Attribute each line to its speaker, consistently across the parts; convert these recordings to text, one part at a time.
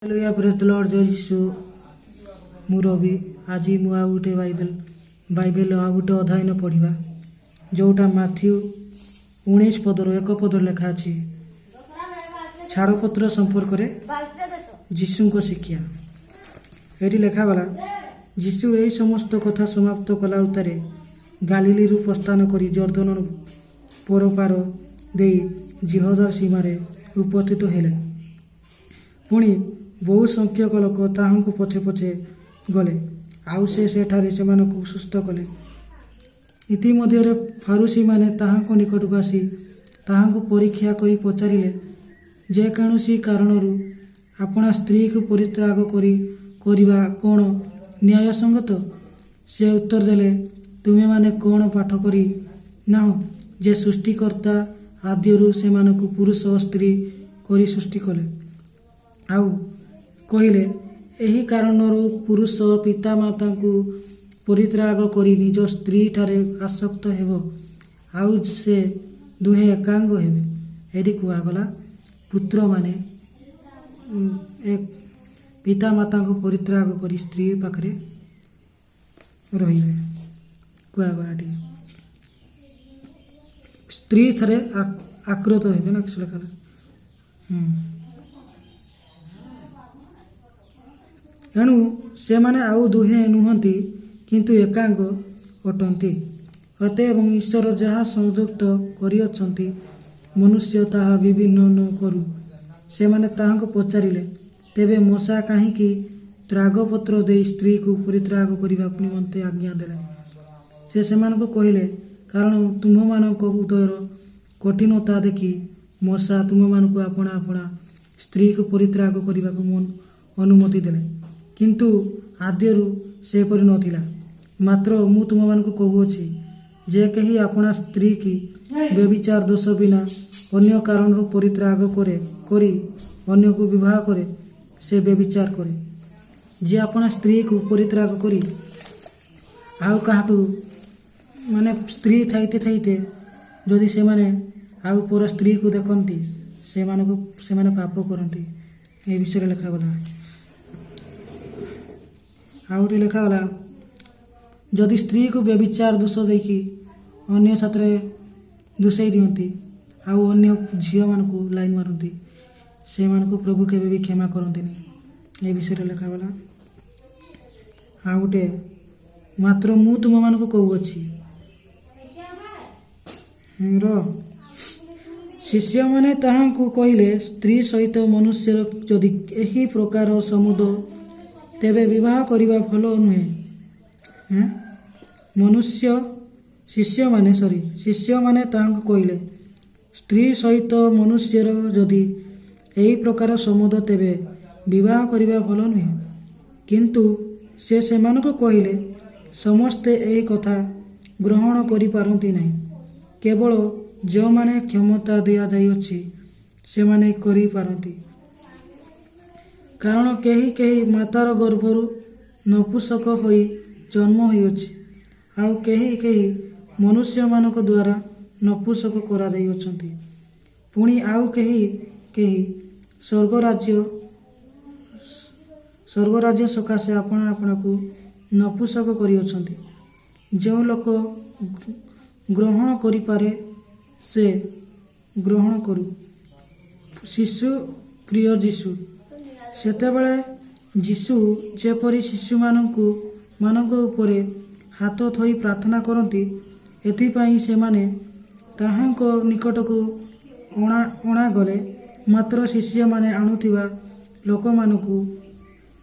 Speaker 1: Hallelujah, ପ୍ରେଜ୍ Lord, ଜୟ ଯୀଶୁ। ମୁଁ ରବି। ଆଜି ମୁଁ ଆଉ ଗୋଟେ ବାଇବେଲ ଆଉ ଗୋଟେ ଅଧ୍ୟୟନ ପଢ଼ିବା, ଯେଉଁଟା ମାଥ୍ୟୁ 19 ପଦରୁ 1 ପଦରେ ଲେଖା ଅଛି, ଛାଡ଼ପତ୍ର ସମ୍ପର୍କରେ ଯୀଶୁଙ୍କ ଶିକ୍ଷା। ଏଇଠି ଲେଖାଗଲା, ଯୀଶୁ ଏହି ସମସ୍ତ କଥା ସମାପ୍ତ କଲା ଉତ୍ତାରେ ଗାଲିଲିରୁ ପ୍ରସ୍ଥାନ କରି ଜର୍ଦ୍ଦନ ପରପାର ଦେଇ ଯିହୂଦାର ସୀମାରେ ଉପସ୍ଥିତ ହେଲେ। ପୁଣି ବହୁ ସଂଖ୍ୟକ ଲୋକ ତାହାଙ୍କୁ ପଛେ ପଛେ ଗଲେ, ଆଉ ସେ ସେଠାରେ ସେମାନଙ୍କୁ ସୁସ୍ଥ କଲେ। ଇତିମଧ୍ୟରେ ଫାରୂଶୀମାନେ ତାହାଙ୍କ ନିକଟକୁ ଆସି ତାହାଙ୍କୁ ପରୀକ୍ଷା କରି ପଚାରିଲେ, ଯେକୌଣସି କାରଣରୁ ଆପଣା ସ୍ତ୍ରୀକୁ ପରିତ୍ୟାଗ କରିବା କ'ଣ ନ୍ୟାୟସଙ୍ଗତ? ସେ ଉତ୍ତର ଦେଲେ, ତୁମେମାନେ କ'ଣ ପାଠ କରି ନାହଁ ଯେ ସୃଷ୍ଟିକର୍ତ୍ତା ଆଦ୍ୟରୁ ସେମାନଙ୍କୁ ପୁରୁଷ ଓ ସ୍ତ୍ରୀ କରି ସୃଷ୍ଟି କଲେ? ଆଉ କହିଲେ, ଏହି କାରଣରୁ ପୁରୁଷ ପିତାମାତାଙ୍କୁ ପରିତ୍ୟାଗ କରି ନିଜ ସ୍ତ୍ରୀଠାରେ ଆସକ୍ତ ହେବ, ଆଉ ସେ ଦୁହେଁ ଏକାଙ୍ଗ ହେବେ। ଏଠି କୁହାଗଲା, ପୁତ୍ରମାନେ ଏକ ପିତାମାତାଙ୍କୁ ପରିତ୍ୟାଗ କରି ସ୍ତ୍ରୀ ପାଖରେ ରହିବେ। କୁହାଗଲା ଟିକେ ସ୍ତ୍ରୀ ଠାରେ ଆକୃତ ହେବେ ନା, କିଛି ଲେଖା ହୁଁ। ଏଣୁ ସେମାନେ ଆଉ ଦୁହେଁ ନୁହନ୍ତି, କିନ୍ତୁ ଏକାଙ୍ଗ ଅଟନ୍ତି। ଅତଏବ ଈଶ୍ୱର ଯାହା ସଂଯୁକ୍ତ କରିଅଛନ୍ତି, ମନୁଷ୍ୟ ତାହା ବିଭିନ୍ନ ନ କରୁ। ସେମାନେ ତାହାଙ୍କୁ ପଚାରିଲେ, ତେବେ ମୋଶା କାହିଁକି ତ୍ୟାଗପତ୍ର ଦେଇ ସ୍ତ୍ରୀକୁ ପରିତ୍ୟାଗ କରିବା ନିମନ୍ତେ ଆଜ୍ଞା ଦେଲେ? ସେ ସେମାନଙ୍କୁ କହିଲେ, କାରଣ ତୁମ୍ଭମାନଙ୍କ ହୃଦୟର କଠିନତା ଦେଖି ମୋଶା ତୁମ୍ଭମାନଙ୍କୁ ଆପଣା ଆପଣା ସ୍ତ୍ରୀକୁ ପରିତ୍ୟାଗ କରିବାକୁ ଅନୁମତି ଦେଲେ, କିନ୍ତୁ ଆଦ୍ୟରୁ ସେପରି ନଥିଲା। ମାତ୍ର ମୁଁ ତୁମମାନଙ୍କୁ କହୁଅଛି, ଯେ କେହି ଆପଣା ସ୍ତ୍ରୀକି ବ୍ୟଭିଚାର ଦୋଷ ବିନା ଅନ୍ୟ କାରଣରୁ ପରିତ୍ୟାଗ କରି ଅନ୍ୟକୁ ବିବାହ କରେ, ସେ ବ୍ୟଭିଚାର କରେ। ଯିଏ ଆପଣା ସ୍ତ୍ରୀକୁ ପରିତ୍ୟାଗ କରି ଆଉ କାହାକୁ, ମାନେ ସ୍ତ୍ରୀ ଥାଇତେ ଥାଇତେ ଯଦି ସେମାନେ ଆଉ ପର ସ୍ତ୍ରୀକୁ ଦେଖନ୍ତି, ସେମାନେ ପାପ କରନ୍ତି। ଏ ବିଷୟରେ ଲେଖାଗଲା। ଆଉ ଗୋଟେ ଲେଖାଗଲା, ଯଦି ସ୍ତ୍ରୀକୁ ବ୍ୟଭିଚାର ଦୋଷ ଦେଇକି ଅନ୍ୟ ସାଥିରେ ଦୋଷେଇ ଦିଅନ୍ତି ଆଉ ଅନ୍ୟ ଝିଅମାନଙ୍କୁ ଲାଇନ୍ ମାରନ୍ତି, ସେମାନଙ୍କୁ ପ୍ରଭୁ କେବେ ବି କ୍ଷମା କରନ୍ତିନି। ଏ ବିଷୟରେ ଲେଖାଗଲା। ଆଉ ଗୋଟେ, ମାତ୍ର ମୁଁ ତୁମମାନଙ୍କୁ କହୁଅଛି ର। ଶିଷ୍ୟମାନେ ତାହାଙ୍କୁ କହିଲେ, ସ୍ତ୍ରୀ ସହିତ ମନୁଷ୍ୟର ଯଦି ଏହି ପ୍ରକାର ସମ୍ବନ୍ଧ, ତେବେ ବିବାହ କରିବା ଭଲ ନୁହେଁ। ହେଁ? ମନୁଷ୍ୟ ଶିଷ୍ୟମାନେ, ସରି, ଶିଷ୍ୟମାନେ ତାହାଙ୍କୁ କହିଲେ, ସ୍ତ୍ରୀ ସହିତ ମନୁଷ୍ୟର ଯଦି ଏହି ପ୍ରକାର ସମ୍ବନ୍ଧ, ତେବେ ବିବାହ କରିବା ଭଲ ନୁହେଁ। କିନ୍ତୁ ସେ ସେମାନଙ୍କୁ କହିଲେ, ସମସ୍ତେ ଏହି କଥା ଗ୍ରହଣ କରିପାରନ୍ତି ନାହିଁ, କେବଳ ଯେଉଁମାନେ କ୍ଷମତା ଦିଆଯାଇଅଛି ସେମାନେ କରିପାରନ୍ତି। କାରଣ କେହି କେହି ମାତାର ଗର୍ଭରୁ ନପୁଂସକ ହୋଇ ଜନ୍ମ ହୋଇଅଛି, ଆଉ କେହି କେହି ମନୁଷ୍ୟମାନଙ୍କ ଦ୍ୱାରା ନପୁଂସକ କରାଯାଇଅଛନ୍ତି। ପୁଣି ଆଉ କେହି କେହି ସ୍ୱର୍ଗରାଜ୍ୟ ସକାଶେ ଆପଣା ଆପଣାକୁ ନପୁଂସକ କରିଅଛନ୍ତି। ଯେଉଁ ଲୋକ ଗ୍ରହଣ କରିପାରେ, ସେ ଗ୍ରହଣ କରୁ। ଶିଶୁ ପ୍ରିୟ ଯୀଶୁ। ସେତେବେଳେ ଯୀଶୁ ଯେପରି ଶିଶୁମାନଙ୍କୁ ମାନଙ୍କ ଉପରେ ହାତ ଥୋଇ ପ୍ରାର୍ଥନା କରନ୍ତି, ଏଥିପାଇଁ ସେମାନେ ତାହାଙ୍କ ନିକଟକୁ ଅଣାଗଲେ। ମାତ୍ର ଶିଷ୍ୟମାନେ ଆଣୁଥିବା ଲୋକମାନଙ୍କୁ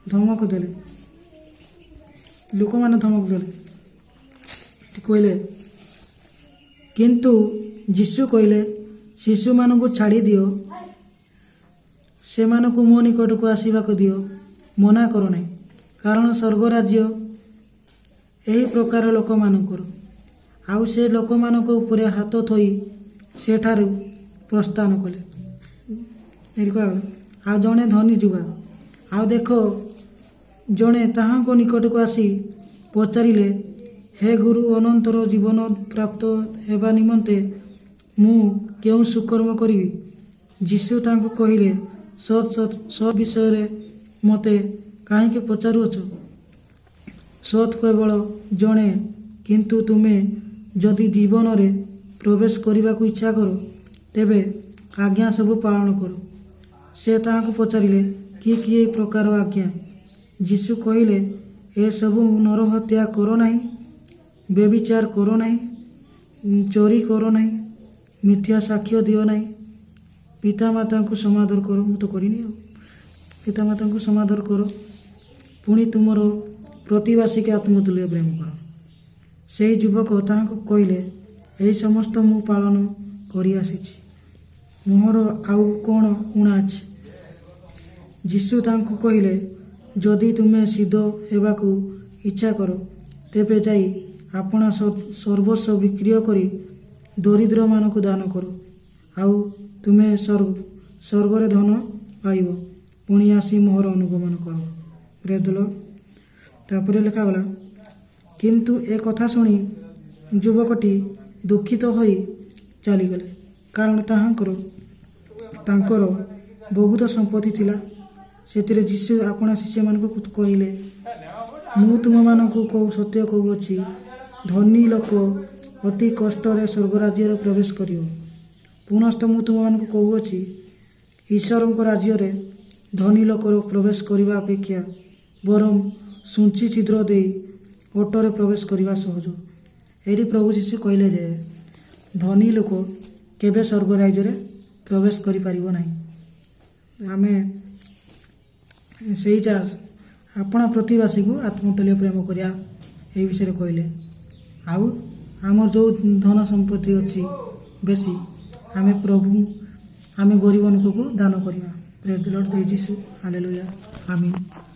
Speaker 1: ଧମକ ଦେଲେ। ଲୋକମାନେ ଧମକ ଦେଲେ। କହିଲେ, କିନ୍ତୁ ଯୀଶୁ କହିଲେ, ଶିଶୁମାନଙ୍କୁ ଛାଡ଼ି ଦିଅ, ସେମାନଙ୍କୁ ମୋ ନିକଟକୁ ଆସିବାକୁ ଦିଅ, ମନା କର ନାହିଁ, କାରଣ ସ୍ୱର୍ଗରାଜ୍ୟ ଏହି ପ୍ରକାର ଲୋକମାନଙ୍କର। ଆଉ ସେ ଲୋକମାନଙ୍କ ଉପରେ ହାତ ଥୋଇ ସେଠାରୁ ପ୍ରସ୍ଥାନ କଲେ। ଏଠି କୁହାଗଲା, ଆଉ ଜଣେ ଧନୀ ଯୁବା। ଆଉ ଦେଖ, ଜଣେ ତାହାଙ୍କ ନିକଟକୁ ଆସି ପଚାରିଲେ, ହେ ଗୁରୁ, ଅନନ୍ତର ଜୀବନ ପ୍ରାପ୍ତ ହେବା ନିମନ୍ତେ ମୁଁ କେଉଁ ସୁକର୍ମ କରିବି? ଯୀଶୁ ତାଙ୍କୁ କହିଲେ, ସତ୍ ସତ୍ ସତ୍ ବିଷୟରେ ମୋତେ କାହିଁକି ପଚାରୁଅଛ? ସତ୍ କେବଳ ଜଣେ। କିନ୍ତୁ ତୁମେ ଯଦି ଜୀବନରେ ପ୍ରବେଶ କରିବାକୁ ଇଚ୍ଛା କର, ତେବେ ଆଜ୍ଞା ସବୁ ପାଳନ କର। ସେ ତାହାଙ୍କୁ ପଚାରିଲେ, କି କି ଏହି ପ୍ରକାର ଆଜ୍ଞା? ଯୀଶୁ କହିଲେ, ଏସବୁ: ନରହତ୍ୟା କର ନାହିଁ, ବ୍ୟଭିଚାର କର ନାହିଁ, ଚୋରି କର ନାହିଁ, ମିଥ୍ୟା ସାକ୍ଷ୍ୟ ଦିଅ ନାହିଁ, ପିତାମାତାଙ୍କୁ ସମାଦର କର। ମୁଁ ତ କରିନି ଆଉ। ପିତାମାତାଙ୍କୁ ସମାଦର କର, ପୁଣି ତୁମର ପ୍ରତିବାସୀକି ଆତ୍ମତୁଲ୍ୟ ପ୍ରେମ କର। ସେହି ଯୁବକ ତାହାଙ୍କୁ କହିଲେ, ଏହି ସମସ୍ତ ମୁଁ ପାଳନ କରିଆସିଛି। ମୋହର ଆଉ କ'ଣ ଊଣା ଅଛି? ଯୀଶୁ ତାଙ୍କୁ କହିଲେ, ଯଦି ତୁମେ ସିଦ୍ଧ ହେବାକୁ ଇଚ୍ଛା କର, ତେବେ ଯାଇ ଆପଣା ସର୍ବସ୍ୱ ବିକ୍ରୟ କରି ଦରିଦ୍ରମାନଙ୍କୁ ଦାନ କର, ଆଉ ତୁମେ ସ୍ୱର୍ଗରେ ଧନ ପାଇବ। ପୁଣି ଆସି ମୋହର ଅନୁଗମନ କର। Praise the Lord. ତାପରେ ଲେଖାଗଲା, କିନ୍ତୁ ଏ କଥା ଶୁଣି ଯୁବକଟି ଦୁଃଖିତ ହୋଇ ଚାଲିଗଲେ, କାରଣ ତାଙ୍କର ବହୁତ ସମ୍ପତ୍ତି ଥିଲା। ସେଥିରେ ଯୀଶୁ ଆପଣା ଶିଷ୍ୟମାନଙ୍କୁ କହିଲେ, ମୁଁ ତୁମମାନଙ୍କୁ ସତ୍ୟ କହୁଅଛି, ଧନୀ ଲୋକ ଅତି କଷ୍ଟରେ ସ୍ୱର୍ଗରାଜ୍ୟରେ ପ୍ରବେଶ କରିବ। ପୁନଶ୍ଚ ମୁଁ ତୁମମାନଙ୍କୁ କହୁଅଛି, ଈଶ୍ୱରଙ୍କ ରାଜ୍ୟରେ ଧନୀ ଲୋକର ପ୍ରବେଶ କରିବା ଅପେକ୍ଷା ବରଂ ସୂଚି ଛିଦ୍ର ଦେଇ ଓଟରେ ପ୍ରବେଶ କରିବା ସହଜ। ଏଇଠି ପ୍ରଭୁ ଯୀଶୁ କହିଲେ ଯେ ଧନୀ ଲୋକ କେବେ ସ୍ୱର୍ଗ ରାଜ୍ୟରେ ପ୍ରବେଶ କରିପାରିବ ନାହିଁ। ଆମେ ସେଇ ଯା ଆପଣା ପ୍ରତିବାସୀକୁ ଆତ୍ମତୁଲ୍ୟ ପ୍ରେମ କରିବା, ଏହି ବିଷୟରେ କହିଲେ। ଆଉ ଆମର ଯେଉଁ ଧନ ସମ୍ପତ୍ତି ଅଛି ବେଶୀ, ଆମେ ପ୍ରଭୁ ଆମେ ଗରିବ ଲୋକକୁ ଦାନ କରିବା। ପ୍ରେଜ୍ ଦ ଲର୍ଡ। ଜୟ ଯୀଶୁ। ହାଲେଲୁୟା। ଆମିନ୍।